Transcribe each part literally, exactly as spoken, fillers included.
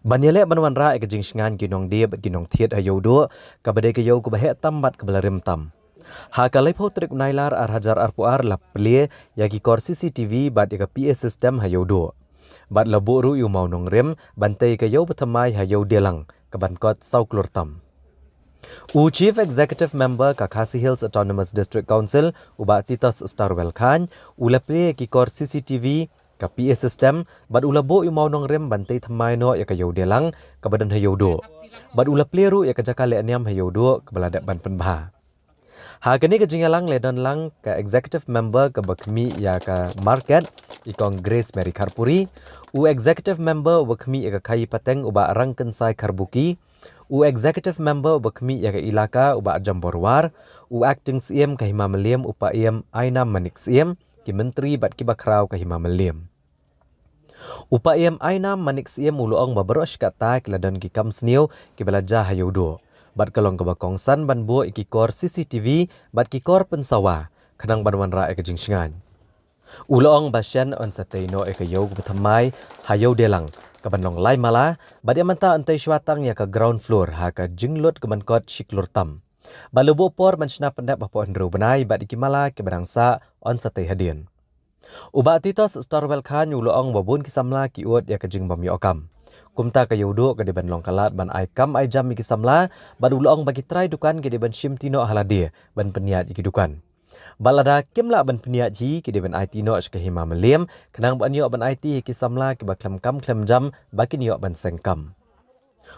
Ban ïaleh ban wanrah ïa ka jingshngain ki nongdie bad ki nongthied ha Ïewduh, kaba dei ka ïew kaba heh tam bad kaba la rim tam. Ha ka laiphew tarik u Nailar ar hajar arphew ar la plie ïa ki kor C C T V bad ïa ka P A system ha Ïewduh. Bad la buh ruh ïa u mawnongrim ban tei ka ïew bathymmai ha Ïewdialang kaban kot saw klur tam. U Chief Executive Member ka Khasi Hills Autonomous District Council, u Bah Titos Starwell Chyne, u la plie ïa ki kor C C T V, ka P A system, bad u la buh ïa u mawnongrim ban tei thymmai noh ïa ka Ïewdialang kaba don ha Ïewduh. Bad u la plie ruh ïa ka jaka lehniam ha Ïewduh kaba la dep ban pynbha. Ha kane ka jingïalang la don lang ka Executive Member kaba khmih ïa ka Market, i Kong Grace Mary Kharpuri, u Executive Member uba khmih ïa ka Khaïi Pateng, u Bah Rangkynsai Kharbuki, u Executive Member uba khmih ïa ka Elaka, u Bah Jambor War, u Acting Syiem ka Hima Mylliem, u Paiem Ainam Manik Syiem, ki Myntri bad kiba khraw ka Hima Mylliem. U Paiem Ainam Manik Syiem u la ong ba baroh shi katta ki la don ki kam sniew kiba la jia ha Ïewduh, bad ka long kaba kongsan ban buh ïa ki kor C C T V bad ki kor pynsawa khnang ban wanrah ïa ka jingshngain. U la ong ba shen yn sa tei noh ïa ka ïew kaba thymmai ha Ïewdialang kaban long lai mala, bad ïa mynta yn tei shuwa tang ïa ka ground floor ha ka jinglut kaban kot shi klur tam. Bad la buh por ban shna pyndep hapoh hynriew bnai bad ïa ki mala kiba dang sah yn sa tei hadien. U Bah Titos Starwell Chyne u la ong ba bun ki samla ki ud ïa ka jingbym ïoh kam. Kumta ka Ïewduh ka dei ban long ka lad ban ai kam ai jam ïa ki samla, bad u la ong ba ki trai dukan ki dei ban shimti noh ha lade ban pynïaid ïa ki dukan. Bad lada kim lah ban pynïaid hi, ki dei ban aiti noh sha ka Hima Mylliem khnang ban ïoh ban aiti ïa ki samla kiba khlem kam khlem jam ba kin ïoh ban seng kam.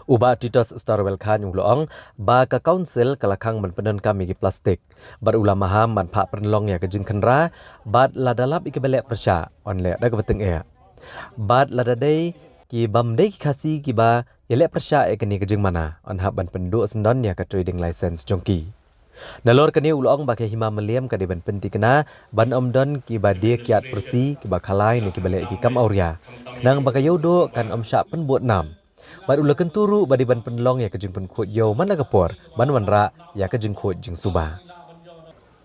U Bah Titos Starwell Chyne u la ong ba ka Council ka la khang ban pyndonkam ïa ki plastik, bad u la maham ban phah pynlong ïa ka jingkhynra, bad lada lap ïa kiba leh pyrshah yn leh da kaba tyngeh. Bad lada dei kibym dei ki Khasi kiba ïaleh pyrshah ïa kane ka jingmana, yn hap ban pynduh syndon ïa ka trading license jong ki. Nalor kane u la ong ba ka Hima Mylliem ka dei ban pynthikna ban ym don kiba die kiad pyrsi, kiba khalai ne kiba leh ïa ki kam awria, khnang ba ka Ïewduh kan ym shah pynbud nam. Bad u la kyntu ruh ba dei ban pynlong ïa ka jingpynkhuid ïew man la ka por ban wanrah ïa ka jingkhuid jingsuba.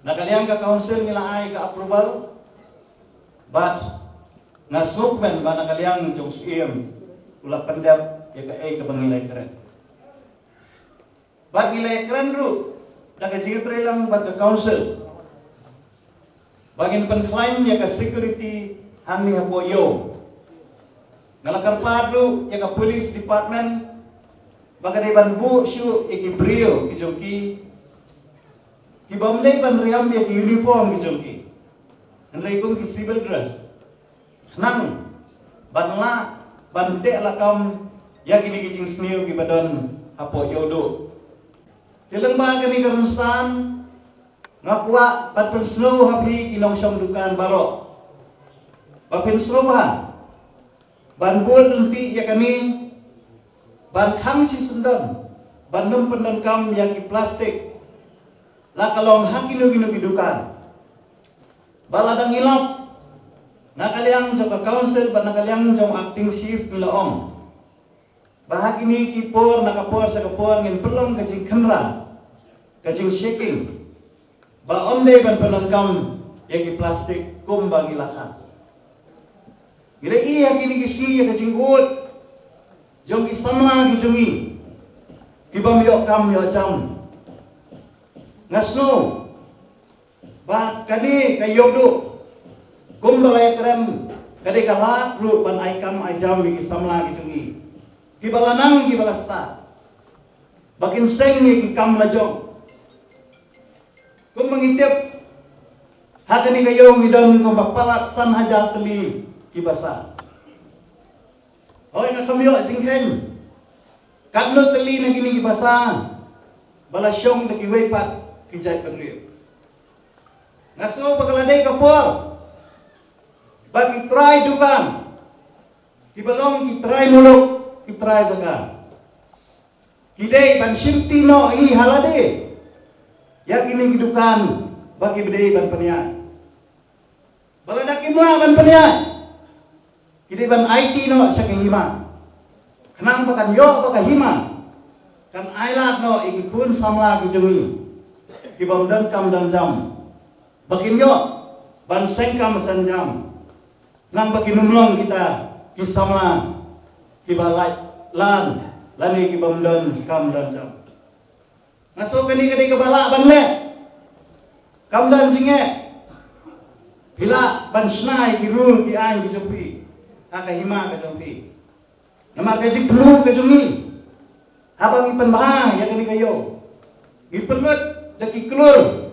Na ka liang ka Council ngi la ai ka approval, bad nga sngewkmen ba na ka liang jong u Syiem u la pyndep ïa kaei kaba ngi la ïakren. Bad ngi la ïakren ruh da ka jingïatreilang bad ka Council ba ngin pynkhlaiñ ïa ka security hangne hapoh ïew. Nga la kyrpad ruh ïa ka Police Department ba ka dei ban buh shuh ïa ki briew ki jong ki, kibym dei ban riam ïa ki uniform ki jong ki, hynrei kum ki civil dress, khnang ban lah ban teh lakam ïa kine ki jingsniew kiba don hapoh Ïewduh. Te lyngba kane ka rynsan, nga kwah ban pynsngew ha phi ki nongshong dukan baroh ba phin sngewbha ban bud ryntih ïa kane, ban khang shisyndon ban ym pyndonkam ïa ki plastik la ka long ha kino kino ki dukan. Ba lada ngi lap, na ka liang jong ka Council bad na ka liang jong Acting Chief ngi la ong ba ha kine ki por, na ka por sha ka por, ngin pynlong ka jingkhynra, ka jingchecking, ba ym dei ban pyndonkam ïa ki plastik kumba ngi la khang. Ngi la ïohi ha kine ki sngi ïa ka jingud jong ki samla ki jong ngi kibym ïoh kam ïoh jam. Nga sngew ba kane ka Ïewduh, kumba la ïakren, ka dei ka lad ruh ban ai kam ai jam ïa ki samla ki jong ngi kiba la nang kiba la stad, ba kin seng ïa ki kam la jong. Kumba ngi tip, ha kane ka ïew ngi don kumba palat san hajar tylli ki basa. Hooid, nga kham ïoh jingkheiñ katno tylli na kine ki basa ba la shong da kiwei pat ki jaitbynriew. Nga sngew ba ka la dei ka por ba ki trai dukan, kiba long ki trai muluk, ki trai jaka, ki dei ban shimti noh hi ha lade ïa kine ki dukan ba ki dei ban pynïaid. Ba lada kim lah ban pynïaid, ki dei ban aiti noh sha ka hima, khnang ba kan ïoh ba ka hima kan ailad noh ïa ki khun samla ki jong ngi kibym don kam don jam, ba kin ïoh ban seng kam seng jam, khnang ba kin ym long kita ki samla kiba lait Lan, lane ki bym don kam don jam. Nga sngew kane ka dei kaba lah ban leh. Kam don jingeh. Phi lah ban shna ïa ki rule ki aiñ ki jong phi ha ka hima ka jong phi. Namar ka jingthmu ka jong ngi, haba ngi pynbha ïa kane ka ïew, ngi pynlut da ki klur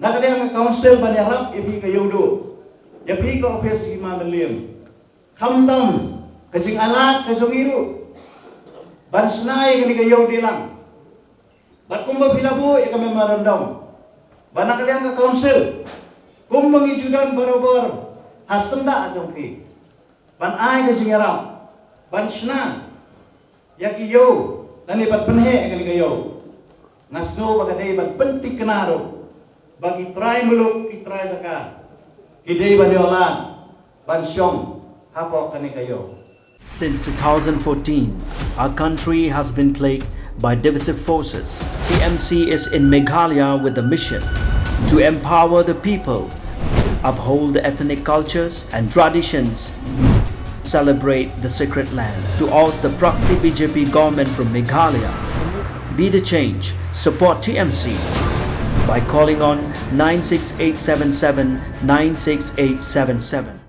na ka liang ka council ban ïarap ïa phi ka ïew duh, ïa phi ka ophis hima mylliem. Khamtam ka jingailad ka jong ngi ruh ban shna ïa kane ka ïew dei lang. Bad kumba phi la buh ïa ka memorandum, ba na ka liang ka council, kumba ngi ju don barabor ha syndah jong phi, ban ai ka jingïarap ban shna ïa ki ïew lane ban pynheh ïa kane ka ïew, nga sngew ba ka dei ban pynthikna ruh ba ki trai muluk, ki trai jaka, ki dei ban ïoh lad ban shong hapoh kane ka ïew. Since two thousand fourteen, our country has been plagued by divisive forces. T M C is in Meghalaya with the mission to empower the people, uphold the ethnic cultures and traditions, celebrate the sacred land. To oust the proxy B J P government from Meghalaya, be the change, support T M C by calling on nine six eight seven seven nine six eight seven seven.